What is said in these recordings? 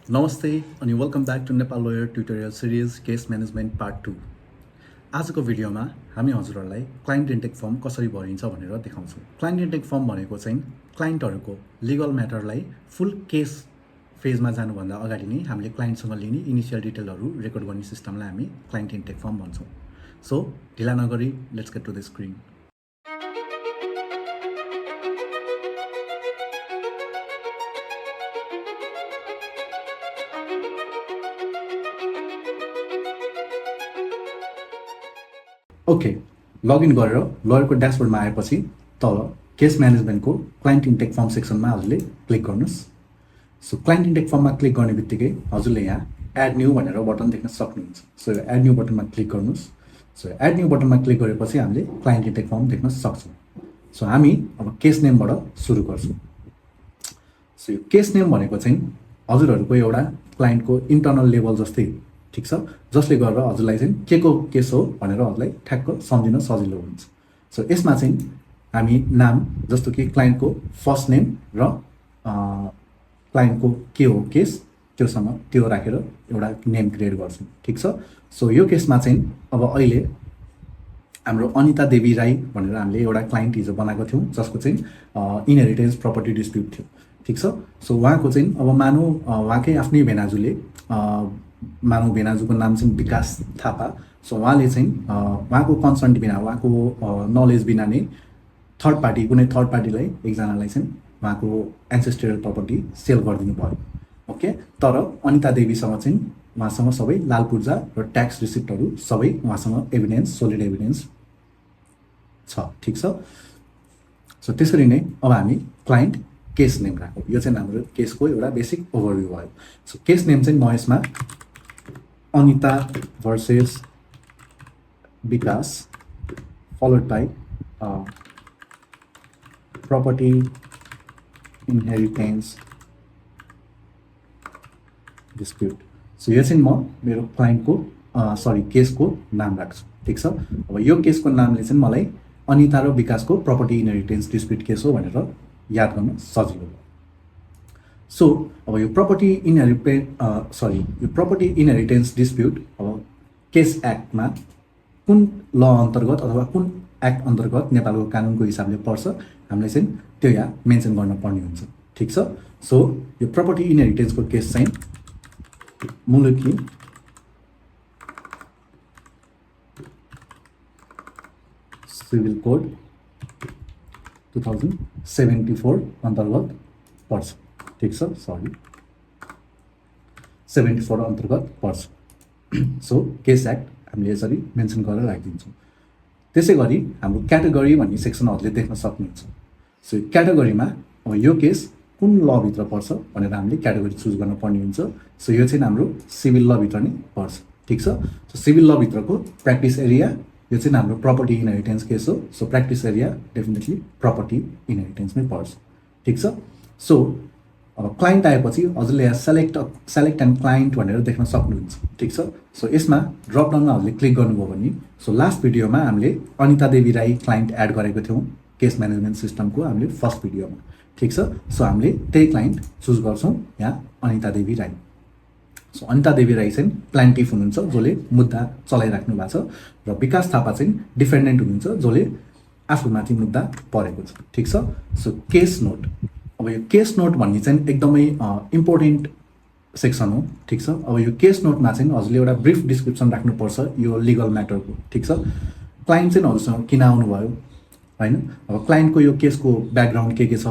नमस्ते अनि welcome back to Nepal lawyer tutorial series case management part 2। आजको भिडियोमा हामी हजुरहरूलाई क्लाइन्ट इन्टेक फर्म कसरी भरिन्छ भनेर देखाउँछौँ। क्लाइन्ट इन्टेक फर्म भनेको चाहिँ क्लाइन्टहरूको लिगल म्याटरलाई फुल केस फेजमा जानुभन्दा अगाडि नै हामीले क्लाइन्टसँग लिने इनिसियल डिटेलहरू रेकर्ड गर्ने सिस्टमलाई हामी क्लाइन्ट इन्टेक फर्म भन्छौँ। सो ढिला नगरी let's get to the screen. Okay, login गरेर लयरको ड्यासबोर्डमा आएपछि तल केस म्यानेजमेन्टको क्लाइन्ट इन्टेक फर्म सेक्सनमा हजुरले क्लिक गर्नुहोस्। सो क्लाइन्ट इन्टेक फर्ममा क्लिक गर्ने बित्तिकै हजुरले यहाँ एड न्यू भनेर बटन देख्न सक्नुहुन्छ। सो एड न्यू बटनमा क्लिक गर्नुहोस्। सो एड न्यू बटनमा क्लिक गरेपछि हामीले क्लाइन्ट इन्टेक फर्म देख्न सक्छौँ। सो हामी अब केस नेमबाट सुरु गर्छौँ। सो यो केस नेम भनेको चाहिँ हजुरहरूको एउटा क्लाइन्टको इन्टर्नल लेभल जस्तै, ठिक छ, जसले गर्दा हजुरलाई चाहिँ के को केस हो भनेर हजुरलाई ठ्याक्क सम्झिन सजिलो हुन्छ। सो यसमा चाहिँ हामी नाम जस्तो कि क्लाइन्टको फर्स्ट नेम र क्लाइन्टको के हो केस त्यो राखेर एउटा नेम क्रिएट गर्छौँ, ठिक छ। सो यो केसमा चाहिँ अब अहिले हाम्रो अनिता देवी राई भनेर हामीले एउटा क्लाइन्ट हिजो बनाएको थियौँ जसको चाहिँ इनहेरिटेन्स प्रपर्टी डिस्प्युट थियो, ठिक छ। सो उहाँको चाहिँ अब मानौँ उहाँकै आफ्नै भेनाजुले मानव भेनाजुको नाम चाहिँ विकास थापा। सो उहाँले चाहिँ उहाँको कन्सर्ट बिना, उहाँको नलेज बिना नै कुनै थर्ड पार्टीलाई एकजनालाई चाहिँ उहाँको एन्सेस्ट्रियल प्रपर्टी सेल गरिदिनु भयो। ओके, तर अनिता देवीसँग चाहिँ उहाँसँग सबै लाल पूर्जा र ट्याक्स रिसिप्टहरू सबै उहाँसँग एभिडेन्स, सोलिड एभिडेन्स छ, ठिक छ। सो त्यसरी नै अब हामी क्लाइन्ट केस नेम राखौँ। यो चाहिँ हाम्रो केसको एउटा बेसिक ओभरभ्यू भयो। सो केस नेम चाहिँ म यसमा अनिता भर्सेस विकास followed by property inheritance dispute. So यो चाहिँ म मेरो क्लाइन्टको केसको नाम राख्छु, ठिक छ। अब यो केसको नामले चाहिँ मलाई अनिता र विकासको प्रपर्टी इनहेरिटेन्स डिस्प्युट केस हो भनेर याद गर्न सजिलो हो। सो अब यो प्रपर्टी इनहेरिटेन्स डिस्प्युट अब केस एक्टमा कुन ल अन्तर्गत अथवा कुन एक्ट अन्तर्गत नेपालको कानुनको हिसाबले पर्छ हामीले चाहिँ त्यो यहाँ मेन्सन गर्न पर्ने हुन्छ, ठिक छ। सो यो प्रपर्टी इनहेरिटेन्सको केस चाहिँ मुलुकी सिभिल कोड 2074 अन्तर्गत पर्छ, ठिक छ। 74 अन्तर्गत पर्छ। सो केस एक्ट हामीले यसरी मेन्सन गरेर राखिदिन्छौँ। त्यसै गरी हाम्रो क्याटेगोरी भन्ने सेक्सन हजुरले देख्न सक्नुहुन्छ। सो क्याटेगोरीमा अब यो केस कुन लभित्र पर्छ भनेर हामीले क्याटेगोरी चुज गर्न पर्ने हुन्छ। सो यो चाहिँ हाम्रो सिभिल लभित्र नै पर्छ, ठिक छ। सो सिभिल लभित्रको प्र्याक्टिस एरिया यो चाहिँ हाम्रो प्रपर्टी इनहेरिटेन्स केस हो। So practice area definitely property इनहेरिटेन्समै पर्छ, ठिक छ। सो अब क्लाइन्ट आएपछि हजुरले यहाँ सेलेक्ट एन्ड क्लाइन्ट भनेर देख्न सक्नुहुन्छ, ठिक छ। सो यसमा ड्रपडाउनमा हजुरले क्लिक गर्नुभयो भने सो लास्ट भिडियोमा हामीले अनिता देवी राई क्लाइन्ट एड गरेको थियौँ केस म्यानेजमेन्ट सिस्टमको हामीले फर्स्ट भिडियोमा, ठिक छ। सो हामीले त्यही क्लाइन्ट चुज गर्छौँ यहाँ अनिता देवी राई। सो अनिता देवी राई चाहिँ प्लान्टिफ हुनुहुन्छ जसले मुद्दा चलाइराख्नु भएको छ र विकास थापा चाहिँ डिफेन्डेन्ट हुनुहुन्छ जसले आफूमाथि मुद्दा परेको छ, ठिक छ। सो केस नोट, अब यो केस नोट भन्ने चाहिँ एकदमै इम्पोर्टेन्ट सेक्सन हो, ठिक छ। अब यो केस नोटमा चाहिँ हजुरले एउटा ब्रिफ डिस्क्रिप्सन राख्नुपर्छ यो लिगल म्याटरको, ठिक छ। क्लाइन्ट चाहिँ हजुरसँग किन आउनुभयो होइन, अब क्लाइन्टको यो केसको ब्याकग्राउन्ड के छ,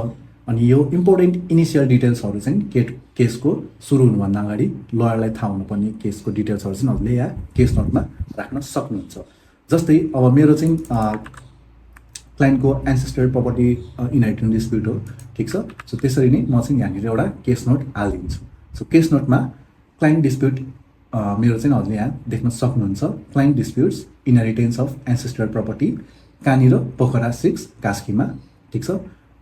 अनि यो इम्पोर्टेन्ट इनिसियल डिटेल्सहरू चाहिँ केसको सुरु हुनुभन्दा अगाडि लयरलाई थाहा हुनुपर्ने केसको डिटेल्सहरू चाहिँ हजुरले यहाँ केस नोटमा राख्न सक्नुहुन्छ। जस्तै अब मेरो चाहिँ क्लाइन्टको एन्सेस्ट्रियल प्रपर्टी इनहेरिटेन्स डिस्प्युट हो, ठिक छ। सो त्यसरी नै म चाहिँ यहाँनिर एउटा केस नोट हालिदिन्छु। सो केस नोटमा क्लाइन्ट डिस्प्युट मेरो चाहिँ हजुरले यहाँ देख्न सक्नुहुन्छ client disputes inheritance of ancestral property कहाँनिर पोखरा 6 कास्कीमा, ठिक छ।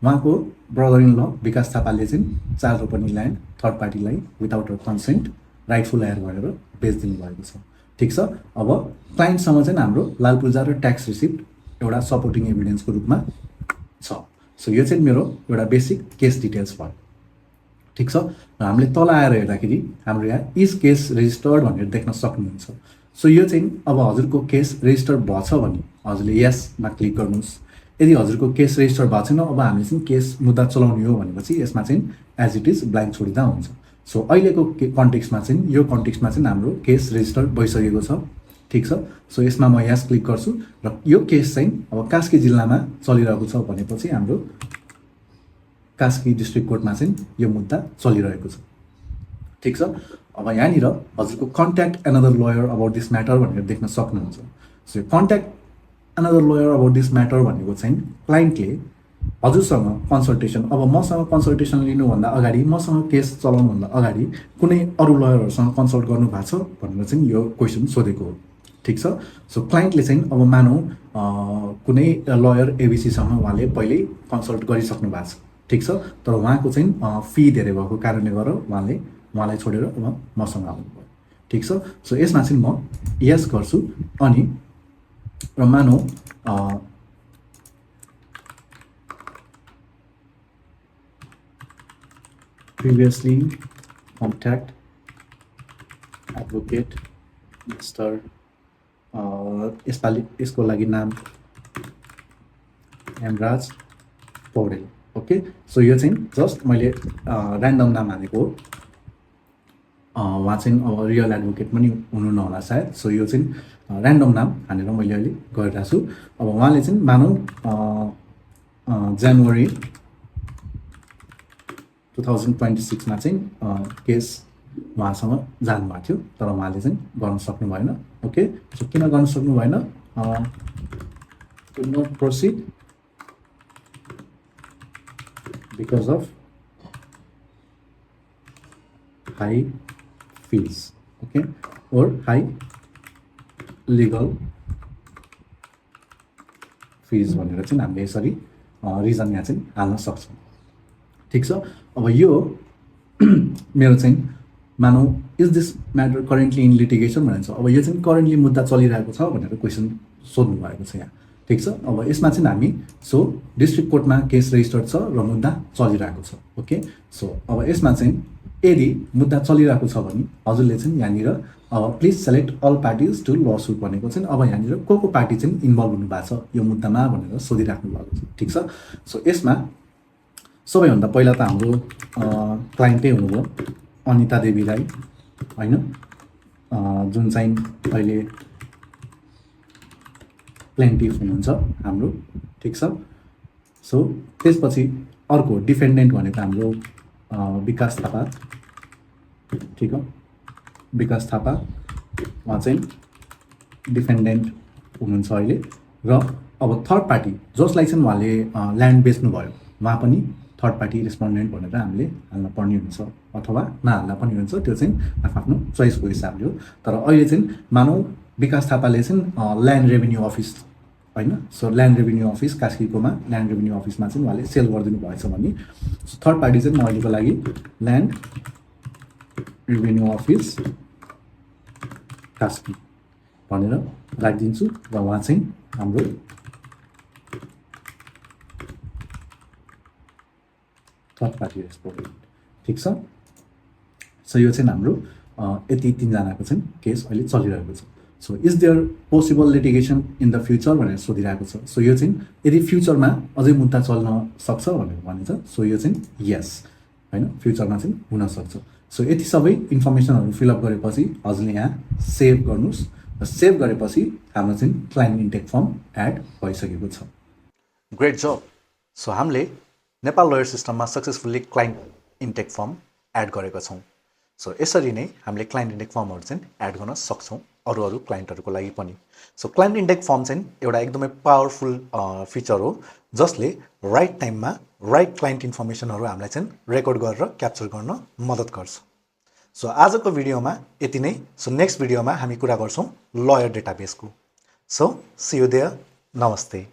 उहाँको ब्रदर इन ल विकास थापाले चाहिँ 4 रोपनी ल्यान्ड थर्ड पार्टीलाई विदाउट कन्सेन्ट राइटफुल एयर गरेर बेचिदिनु भएको छ, ठिक छ। अब क्लाइन्टसँग चाहिँ हाम्रो लाल पूर्जा र ट्याक्स रिसिप्ट एउटा सपोर्टिङ एभिडेन्सको रूपमा छ। सो यो चाहिँ मेरो एउटा बेसिक केस डिटेल्स भयो, ठिक छ। र हामीले तल आएर हेर्दाखेरि हाम्रो यहाँ इज केस रेजिस्टर्ड भनेर देख्न सक्नुहुन्छ। सो यो चाहिँ अब हजुरको केस रेजिस्टर भएछ भने हजुरले यसमा क्लिक गर्नुहोस्। यदि हजुरको केस रेजिस्टर भएको छैन, अब हामीले चाहिँ केस मुद्दा चलाउने हो भनेपछि यसमा चाहिँ एज इट इज ब्ल्याङ्क छोडिँदा हुन्छ। सो अहिलेको कन्टेक्स्टमा चाहिँ यो कन्टेक्स्टमा चाहिँ हाम्रो केस रेजिस्टर भइसकेको छ। ठिक छ। सो यसमा म यस क्लिक गर्छु र यो केस चाहिँ अब कास्की जिल्लामा चलिरहेको छ भनेपछि हाम्रो कास्की डिस्ट्रिक्ट कोर्टमा चाहिँ यो मुद्दा चलिरहेको छ। ठिक छ। अब यहाँनिर हजुरको contact another lawyer about this matter भनेर देख्न सक्नुहुन्छ। So contact another lawyer about this matter भनेको चाहिँ क्लाइन्टले हजुरसँग कन्सल्टेसन, अब मसँग कन्सल्टेसन लिनुभन्दा अगाडि, मसँग केस चलाउनुभन्दा अगाडि कुनै अरू लयरहरूसँग कन्सल्ट गर्नुभएको छ भनेर चाहिँ यो क्वेसन सोधेको हो। ठिक छ। सो क्लाइन्टले चाहिँ अब मानौँ कुनै लयर एबिसीसँग उहाँले पहिल्यै कन्सल्ट गरिसक्नु भएको छ। ठिक छ। तर उहाँको चाहिँ फी धेरै भएको कारणले गर्दा उहाँलाई छोडेर अब मसँग आउनुभयो। ठिक छ। सो यसमा चाहिँ म यस गर्छु अनि र मानौँ प्रिभियसली कन्ट्याक्ट एडभोकेट मिस्टर यसपालि यसको लागि नाम हेमराज पौडेल। ओके। सो यो चाहिँ जस्ट मैले ऱ्यान्डम नाम हालेको हो। उहाँ चाहिँ अब रियल एडभोकेट पनि हुनु नहोला सायद। सो यो चाहिँ ऱ्यान्डम नाम हालेर मैले अहिले गरिरहेको छु। अब उहाँले चाहिँ मानौँ जनवरी 2026मा चाहिँ केस उहाँसँग जानुभएको थियो, तर उहाँले चाहिँ गर्न सक्नु भएन। ओके। सो किन गर्न सक्नु भएन? Could not proceed because of high fees. Okay. और हाई लिगल फिज भनेर चाहिँ हामीले यसरी रिजन यहाँ चाहिँ हाल्न सक्छौँ। ठिक छ। अब यो मेरो चाहिँ मानौँ is this matter currently in litigation भनेर छ। अब यो चाहिँ करेन्टली मुद्दा चलिरहेको छ भनेर क्वेसन सोध्नु भएको छ यहाँ। ठिक छ। अब यसमा चाहिँ हामी सो डिस्ट्रिक्ट कोर्टमा केस रेजिस्टर्ड छ र मुद्दा चलिरहेको छ। ओके। सो अब यसमा चाहिँ यदि मुद्दा चलिरहेको छ भने हजुरले चाहिँ यहाँनिर अब please select all parties to lawsuit भनेको चाहिँ अब यहाँनिर को पार्टी चाहिँ इन्भल्भ हुनु भएको छ यो मुद्दामा भनेर सोधिराख्नु भएको छ। ठिक छ। सो यसमा सबैभन्दा पहिला त हाम्रो क्लाइन्टै हुनुभयो अनिता देवी राई होइन, जुन चाहिँ अहिले प्लेन्टिफ हुनुहुन्छ हाम्रो। ठिक छ। सो त्यसपछि अर्को डिफेन्डेन्ट भनेको हाम्रो विकास थापा। ठिक हो। विकास थापा उहाँ चाहिँ डिफेन्डेन्ट हुनुहुन्छ अहिले। र अब थर्ड पार्टी जसलाई चाहिँ उहाँले ल्यान्ड बेच्नुभयो उहाँ पनि थर्ड पार्टी रेस्पोन्डेन्ट भनेर हामीले हाल्न पर्ने हुन्छ अथवा नहाल्न पनि हुन्छ। त्यो चाहिँ आफ्नो चोइसको हिसाबले हो। तर अहिले चाहिँ मानौँ विकास थापाले चाहिँ ल्यान्ड रेभेन्यू अफिस होइन, सो ल्यान्ड रेभेन्यू अफिस कास्कीकोमा ल्यान्ड रेभेन्यू अफिसमा चाहिँ उहाँले सेल गरिदिनु भएछ भने थर्ड पार्टी चाहिँ म अहिलेको लागि ल्यान्ड रेभेन्यू अफिस कास्की भनेर राखिदिन्छु र उहाँ चाहिँ हाम्रो थर्ड पार्टी रेस्पोन्डेन्ट। ठिक छ। सो यो चाहिँ हाम्रो यति तिनजनाको चाहिँ केस अहिले चलिरहेको छ। So is there possible litigation in the future भनेर सोधिरहेको छ। सो यो चाहिँ यदि फ्युचरमा अझै मुद्दा चल्न सक्छ भनेर भनिन्छ। सो यो चाहिँ यस होइन, फ्युचरमा चाहिँ हुनसक्छ। सो यति सबै इन्फर्मेसनहरू फिलअप गरेपछि हजुरले यहाँ सेभ गर्नुहोस् र सेभ गरेपछि हाम्रो चाहिँ क्लाइन्ट इन्टेक फर्म एड भइसकेको छ। Great job. सो हामीले नेपाल लयर सिस्टममा successfully client intake form add गरेका छौँ। सो यसरी नै हामीले क्लाइन्ट इन्टेक फर्महरू चाहिँ एड गर्न सक्छौँ अरू क्लाइन्टहरूको लागि पनि। सो क्लाइन्ट इन्टेक फर्म चाहिँ एउटा एकदमै पावरफुल फिचर हो जसले राइट टाइममा राइट क्लाइन्ट इन्फर्मेसनहरू हामीलाई चाहिँ रेकर्ड गरेर क्याप्चर गर्न मद्दत गर्छ। सो आजको भिडियोमा यति नै। सो नेक्स्ट भिडियोमा हामी कुरा गर्छौँ लयर डेटाबेसको। So see you there. नमस्ते।